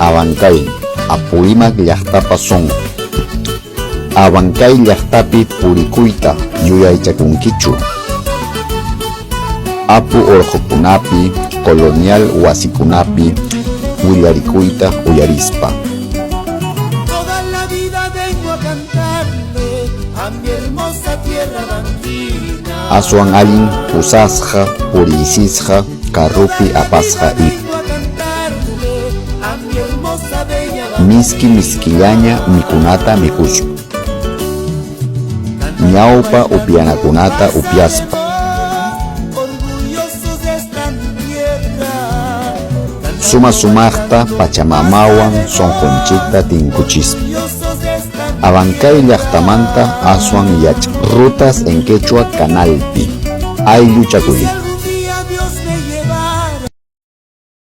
Abancay, Apurímac llaqtapa sunqun. Abancay llaqtapi purikuyta yuyaychakunkichu? Apu urqukunapi, colonial wasikunapi willarikuyta uyarispa. Toda la vida vengo a cantarle a mi hermosa tierra banquina. Aswan allin pusasqa, puriysisqa, carropi apasqa ima. Vengo a cantarle a mi hermosa bella Miski miskillaña mikunata mikuspa. Ñawpa upyanakunata upyaspa. Orgullosos de esta mi tierra. Suma sumaqta pachamamawan sunqunchikta tinkuchispa. Orgullosos de esta mi Abancay llaqtamanta aswan yach Rutas en Quechua kanalpi. Aylluchakuy.